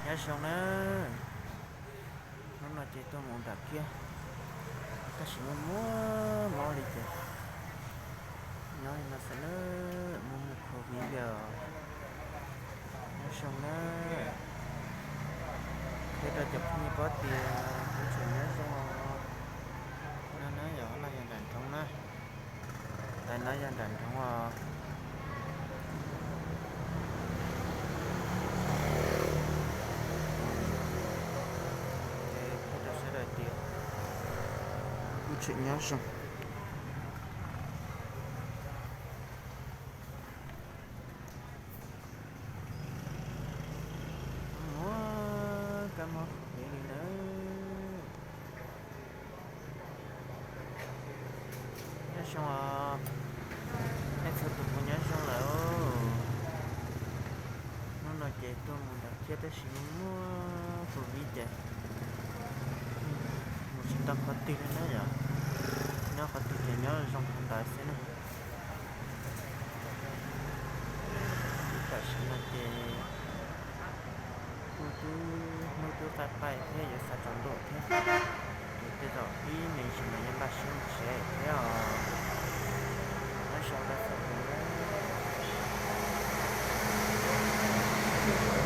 Nyob zoo na, hnub no ces tuaj mus nram kiab, tab sis muaj muaj mob li ces nyob li no xwb na, muaj muaj covid li os. Nyob zoo na, qhia rau cov phooj ywg paub tias kuv tseem nyob zoo os. No na yog, no yog nram nroog na, tais no yog nram nroog os. Qhia rau sawv daws tias kuv tseem nyob zoo. Muaj kab mob heev li nawb. Nyob zoo os, nej txhua tus puas nyob zoo lawm? Hnub no ces tuaj mus nram kiab tab sis muaj muaj covid ces mus tsis tau qhov twg li na yom. Nyob qhov twg ces nyob zoo qhov ntawd xwb na. Tam sim no ces kuj twb hnub twb qaij qaij thiab yuav xav tsaus ntuj thiab, ces tej zaum ib me ntsis mas yuav npaj siab mus tsev thiab os. Nyob zoo rau txhua tus.